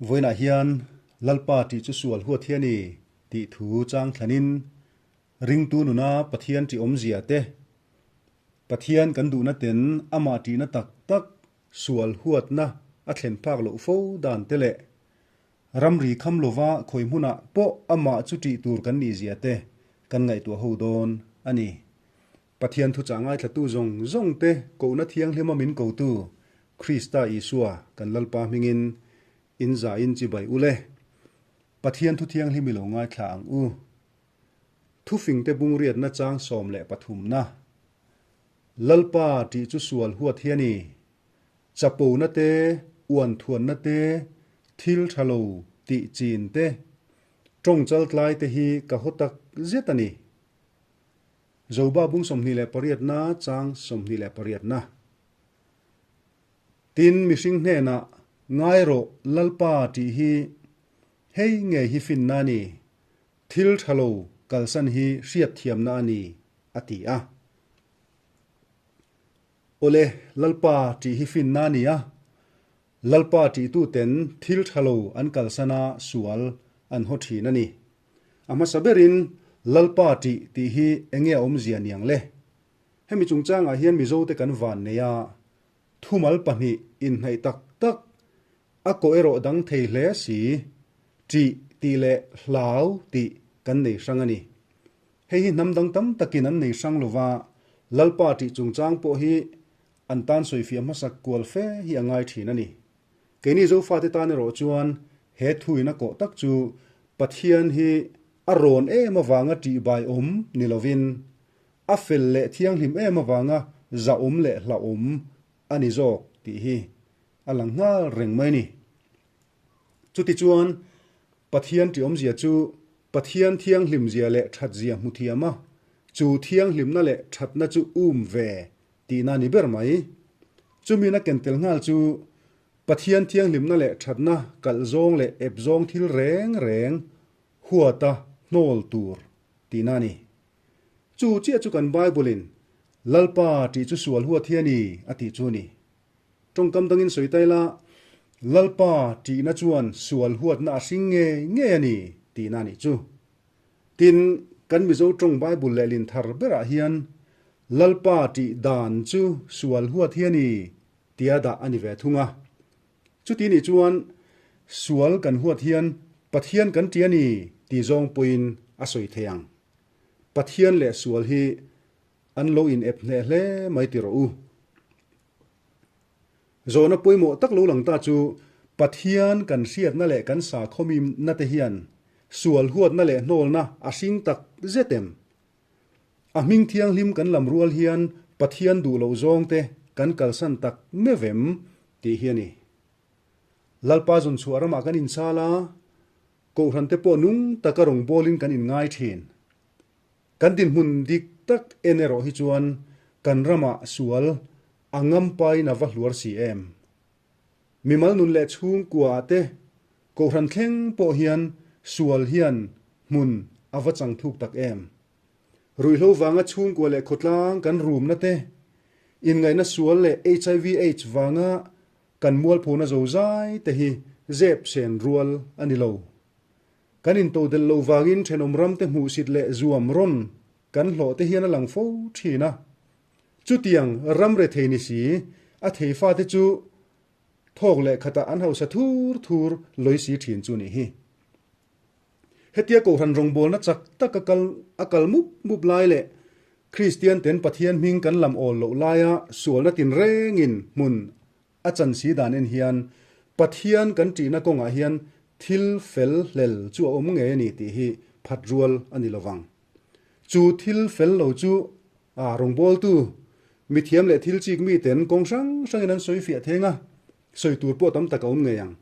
Vawiinah hian Lalpa tih chu sual huat hi a ni tih thu chang thlanin ringtu nuna Pathian tih awmzia te, Pathian kan duhna ten amah tihna tak tak sual huatna a thlen phak loh fo dan te leh ramri kham lova khawi hmunah pawh amah chu tih tur kan nihzia te kan ngaihtuah ho dawn a ni. Pathian thuchah ngaithlatu zawng zawng te kohna thianghlima min kotu Krista Isua kan Lalpa hmingin in zahin chibai u le. Pathian thu thianghlim i lo ngaithla ang u. Thufingte bungriatna chang 13 na. Lalpa tih chu sual huat hi a ni. Chapona te, uanthuanna te, thil tha lo tih chin te, tawngchal tlai te hi ka haw tak zet a ni. Joba bung 28 na chang 28 na. Tin, mihring hnenah, Ngai rawh, Lalpa tih hi hei ngei hi finna a ni, thil tha lo kalsan hi hriatthiamna a ni, a ti a. Awle, Lalpa tih hi finna a ni a, Lalpa tihtuten thil tha lo an kalsan a sual an haw thin a ni. A hmasa berin Lalpa tih tih hi enge a awmzia niang le? Hemi chungchangah hian Mizote kan van nei a, thumal pahnih inhnaih tak tak, a kawh erawh dang thei hle si, ṭih tih leh hlau tih kan nei hrang a ni. Hei hi hnam dang tam takin an nei hrang lova, Lalpa ṭih chungchang pawh hi An tan sawifiah hmasak kual fe hi a ngai thin a ni. Keini Zofate tan erawh chuan he thuin a kawh tak chu Pathian hi a rawn em avanga ṭihbai awm ni lovin, a fel leh thianghlim em avanga zahawm leh hlauhawm a ni zawk tih hi a lang nghal reng mai a ni. Chutichuan, Pathian ṭihawmzia chu Pathian thianghlimzia leh ṭhatzia hmu thiam a, chu thianghlimna leh ṭhatna chu um ve tihna a ni ber mai. Chumin a ken tel nghal chu Pathian thianghlimna leh thatna kalh zawng leh ep zawng thil reng reng huata hnawl tur tihna a ni. Chu chiah chu kan Bible-in Lalpa tih chu sual huat hi a ni a tih chu a ni. Tawngkam dangin sawi ta ila, Lalpa tihna chuan sual huatna a hring ngei ngei a ni tihna a nih chu. Tin, kan Mizo tawng Bible lehlin thar berah hian Lalpa tih dan chu sual huat hi a ni tia dah a ni ve thung a. Chuti nih chuan sual kan huat hian Pathian kan ṭi a ni ti zawng pawhin a sawi thei ang. Pathian leh sual hi an lo in ep hneh hle mai ti rawh u. Zawhna pawimawh tak lo lang ta chu Pathian kan hriatna leh kan sakhawmimna te hian sual huatna leh hnawlna a hring tak zet em? A hming thianghlim kan lam rual hian Pathian duh loh zawng te kan kalsan tak meuh em tih hi a ni. Lalpa zawnchhuah ramah kan inchal a, Kohhran te pawh nung taka rawngbawlin kan inngai thin. Kan dinhmun dik tak en erawh hi chuan kan ramah sual a ngampain a va hluar si em? Mimal nun leh chhungkua ah te, Kohhran thleng pawh hian sual hian hmun a va chang thuk tak em? Ruihhlo vanga chhungkua leh khawtlang kan rumna te, inngaihna sual leh hiv aids vanga kan mualphona zozai te hi zep sen rual a ni lo. Kan intodelh lo vangin thenawm ramte hmuhsit leh zuam rawn kan hlawh te hian a lang fo thin a. Chutiang ram rethei ni si, a thei fate chu thawk leh khatah an hausa thur thur lawi si thin chu nih hi. Hetia Kohhran rawngbawlna chak tak a kal a kal mup mup lai leh Kristian ten Pathian hming kan lam awl loh laia sualna tinrengin hmun A chan si dan en hian Pathian kan ṭihna kawngah hian thil fel hlel chu a awm ngei a ni tih hi phat rual a ni lovang. Chu thil fel lo chu a rawngbawltu, mithiam leh thil chik miten kawng hrang hrangin an sawi fiah theng a, sawi tur pawh tam tak a awm ngei ang.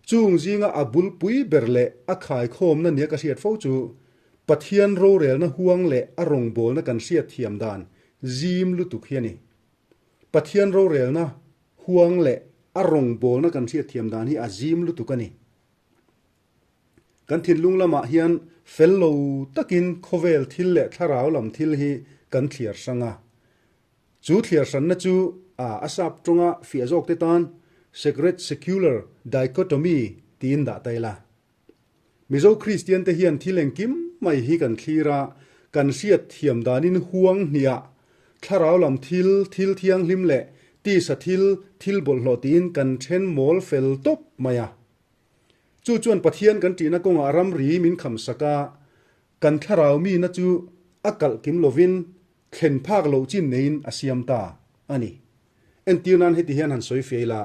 Chung zinga a bulpui ber leh a khaikhawmna nia ka hriat fo chu Pathian rorelna huang leh a rawngbawlna kan hriatthiam dan zim lutuk hi a ni. Pathian rorelna huang leh a rawngbawlna kan hriatthiam dan hi a zim lutuk a ni. Kan thinlung lamah hian fel lo takin khawvel thil leh thlarau lam thil hi kan thliar hrang a. Chu thliar hranna chu a a sap tawnga fiah zawkte tan Secret Secular Dichotomy. tiin dah ta ila. Mizo Kristian te hian thil engkim mai hi kan thlir a, kan hriat thiam danin huang hniah thlarau lam thil, thil thianghlim leh tisa thil, thil bawlhhlawh tiin kan then mawl fel tawp mai a. Chu chuan Pathian kan ṭihna kawngah ramri min khamsak a, kan thlarau mina chu a kalh kim lovin thlen phak loh chin neiin a siam ta a ni. Entir nan heti hian han sawi fiah ila,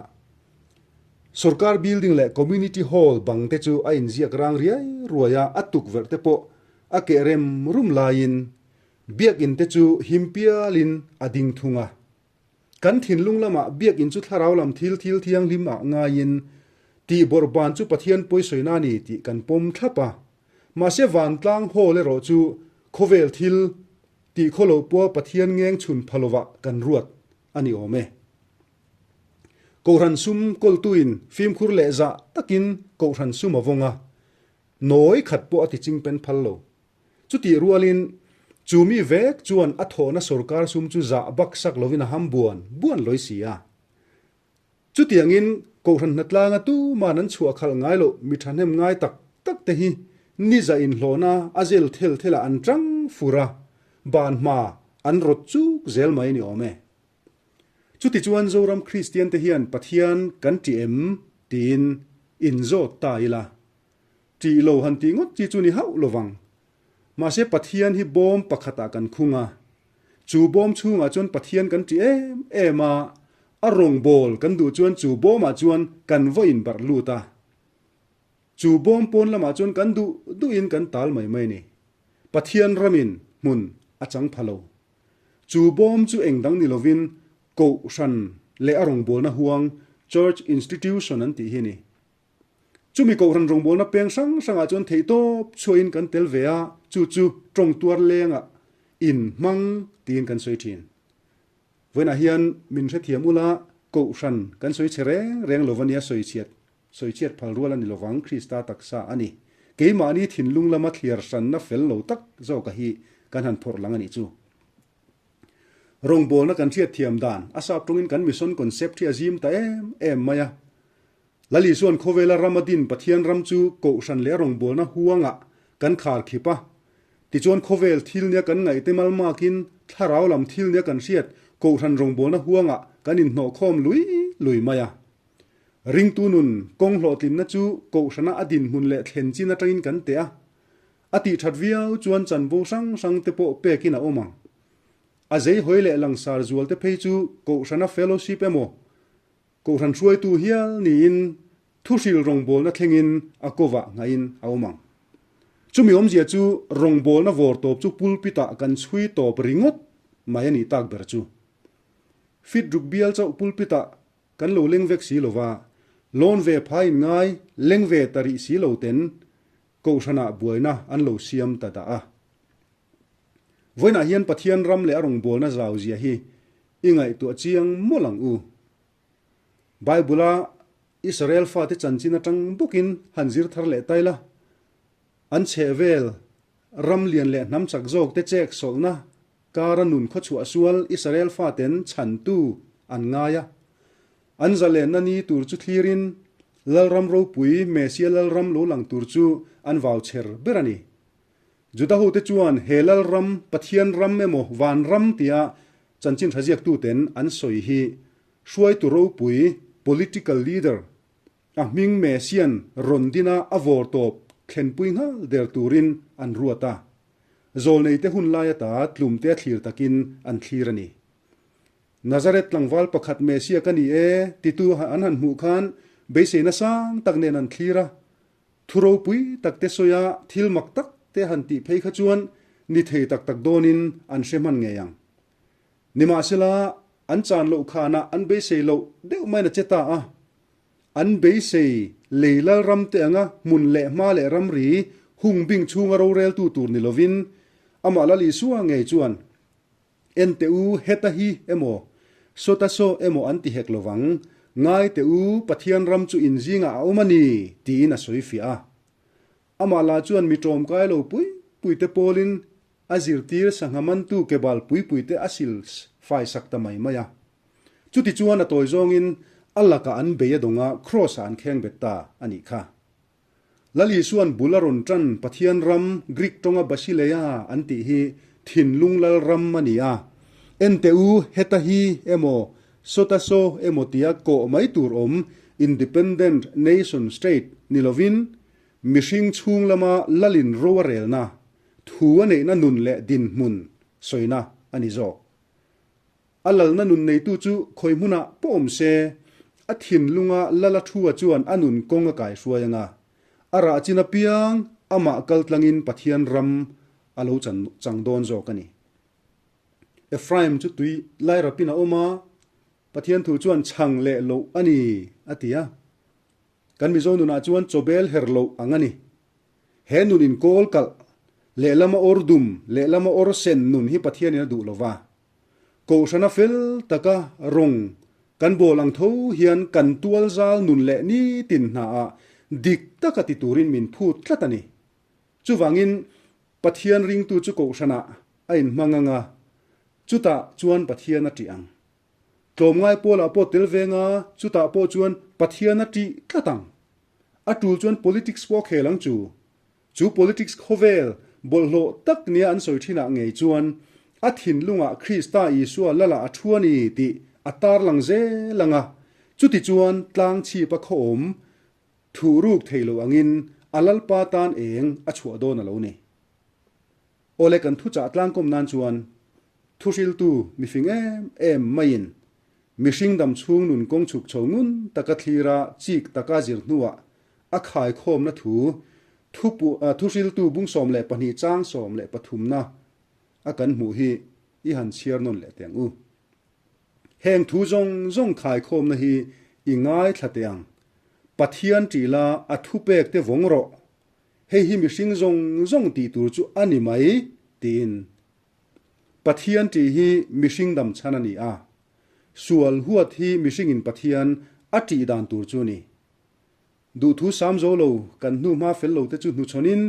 Sorkar building leh community hall bang te chu a inziak rang riai ruai a, a tukverh te pawh a keh rem rum laiin biakinn te chu him pialin a ding thung a. Kan thinlung lamah biakinn chu thlarau lam thil thil thianghlim ah ngaiin tihbawrh ban chu Pathian pawisawina a ni tih kan pawm thlap a. Mahse vantlang hall erawh chu khawvel thil Tih khaw loh pawh Pathian ngeng chhun pha lovah kan ruat a ni awm e. Kohhran sum kawltuin fimkhur leh zah takin kohhran sum a vawng a, nawi khat pawh a ti chingpen phal lo. Chutih rualin chu mi vek chuan a thawhna sorkar sum chu zah bak sak lovin a ham buan buan lawi si a. Chutiangin, Kohhran hnatlanga tuman an chhuah khalh ngai loh mi thahnem ngai tak tak te hi niza inhlawhna a zel thel thelah an tang fur a, ban hma an rawt chuk zel mai ni awm e. Chutichuan Zoram Kristian te hian Pathian kan ṭih em tiin inzawt ta ila, ṭih lo han tih ngawt chi chu ni hauh lovang. Mahse Pathian hi bawm pakhatah kan khung a, chu bawm chhungah chuan Pathian kan ṭih em em a, a rawngbâwl kan duh chuan chu bawmah chuan kan va inbarh lut a. Chu bawm pawn lamah chuan kan duh duhin kan tal mai mai a ni. Pathian ramin hmun a chang pha lo. Chu bawm chu eng dang ni lovin Kohhran leh a rawngbâwlna huang, Church Institution an tih hi a ni. Chumi Kohhran rawngbawlna peng hrang hrangah chuan theihtawp chhuahin kan tel ve a, chu chu tawng tuar lengah in hmang tiin kan sawi thin. Vawiinah hian min hrethiam ula Kohhran kan sawi chhe reng reng lo va nia sawichhiat sawichhiat phal rual a ni lovang Krista taksa a ni. Keimahni thinlung lama thliar hranna fel lo tak zawka hi kan han phawrh lang a nih chu. Rawngbawlna kan hriatthiam dan a sap tawngin kan mission concept hi a zim ta em em mai a. Lal Isua'n khawvela ram a din Pathian ram chu Kohhran leh a rawngbawlna huangah kan khar khip a. Tichuan khawvel thil nia kan ngaihte malmakin thlarau lam thil nia kan hriat Kohhran rawngbawlna huangah kan inhnawhkhawm lui lui mai a. Ringtu nun kawng hlawhtlinna chu Kohhrana a dinhmun leh thlen chin atangin kan teh a. A tihthat viau chuan chanvo hrang hrang te pawh pekin a awm ang. A zeihawi leh langsar zualte phei chu Kohhrana fellowship emaw Kohhran hruaitu hial niin thuhril rawngbawlna thlengin a kovah ngaihin a awm ang. Chumi awmzia chu rawngbawlna vawr tawp chu pulpit-ah kan chhui tawp ringawt mai a nih tak ber chu. Fit ruk bial chauh pulpit-ah kan lo leng vek si lova, lawn ve phaiin ngai leng ve ta rih si lo ten Kohhranah buaina an lo siam ta dah a. Vawiinah hian Pathian ram leh a rawngbawlna zau zia hi i ngaihtuah chiang mawlh ang u. Bible-a Israel fate chanchin atang bawkin han zir thar leh ta ila, an chhehvel ram lian leh hnam chak zawkte chek sawlhna kara nun khawchhuah sual Israel faten chhantu an ngai a. An zalenna ni tur chu thlirin Lalram ropui Mesia Lalram lo lang tur chu an vau chher ber a ni. Judahote chuan he Lalram, Pathian ram emaw van ram tia chanchin thaziaktuten an sawi hi hruaitu ropui, political leader, a hming Messian rawn dina a vawr tawp thlenpui nghal der turin an ruat a. Zawlneite hun lai ata tlumte a thlir takin an thlir a ni. Nazareth tlangval pakhat Messia ka ni e titu an han hmuh khan beiseina sang tak nen an thlir a. Thu ropui tak te sawi a, thil mak tak te han tih phei kha chuan ni thei tak tak dawnin an hre hman ngei ang. Nimahsela, an chan loh khanah an beisei loh deuh maiin a che ta a. An beisei lei lal ram te anga hmun leh hma leh ramri hung bing chhunga roreltu tur ni lovin amah Lal Isua ngei chuan En teh u, heta hi emaw, sawta saw emaw an ti hek lovang, ngai teh u, Pathian ram chu in zingah a awm a ni, tiin a sawi fiah a. Amah lah chuan mi ṭawmkai lo pui pui te pawlin a zirtir sangha mantu kebal pui pui te a sil fai sak ta mai mai a. Chutichuan a tawi zawngin a lakah an bei a dawng a, Kraws-ah an kheng bet ta a nih kha. Lal Isua'n bul a rawn ṭan Pathian ram, Greek ṭawnga Basileia an tih hi thinlung lal ram a ni a. En teh u, heta hi emaw, sawta saw emaw tia kawh mai tur awm independent nation state ni lovin mihring chhung lama lalin ro a relna, thu a neihna nun leh dinhmun sawina a ni zawk. A lalna nun neitu chu khawi hmunah pawh awm se, a thinlunga lala thua chuan a nun kawng a kaihruai ang a, a rah chin apiang amah kal tlangin Pathian ram a lo chang dawn zawk a ni. Ephraim chu tui lai rapin a awm a, Pathian thu chuan chhang leh loh a ni, a ti a. Kan Mizo nunah chuan chawbel her loh ang a ni. He nun inkawl kalh, lehlama awr dum, lehlama awr sen nun hi Pathianin a duh lo va. Kohhrana fel taka rawng kan bawl ang tho hian kan tual zal nun leh nitin hnaah dik taka ti turin min phut tlat a ni. Chuvangin Pathian ringtu chu kohhranah a inhmang ang a, chutah chuan Pathian a ṭih ang. Tlawmngai pawlah pawh tel veng a, chutah pawh chuan Pathian a ṭih tlat ang. A ṭul chuan politics pawh a khel ang chu. Chu politics khawvel bawlhhlawh tak nia an sawi thinah ngei chuan a thinlungah Krista Isua Lala a thu a ni tih a tarlang zel ang a, chutichuan tlang chhipa khawawm thuh ruk thei lo angin a Lalpa tan eng a chhuah dawn a lo ni. Awle kan thuchah tlangkawm nan chuan thuhriltu mifing em em maiin mihring dam chhung nun kawng chhuk chho ngun taka thlira chik taka zir hnuah A khaikhawmna thu, thupu, thuhriltu bung 12 chang 13 na a kan hmuh hi i han chhiar nawn leh teh ang u. Heng thu zawng zawng khaikhawmna hi i ngaithla teh ang. Pathian ṭih la a thupek te vawng rawh. Hei hi mihring zawng zawng tih tur chu a ni mai, tiin. Pathian ṭih hi mihring dam chhan a ni a. Sual huat hi mihringin Pathian a ṭih dan tur chu a ni. Duhthu sam zo lo kan hnu hma fel lo te chu hnuchhawnin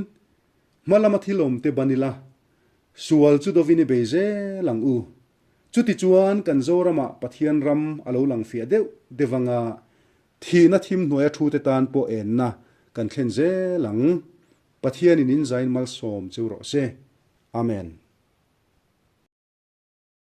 hma lama thil awm te ban ila, sual chu dovin i bei zel ang u. Chutichuan kan Zoramah Pathian ram a lo lang fiah deuh deuh anga thihna thim hnuaia thu te tan pawh enna kan thlen zel ang. Pathianin in zain malsawm cheu rawh se. Amen.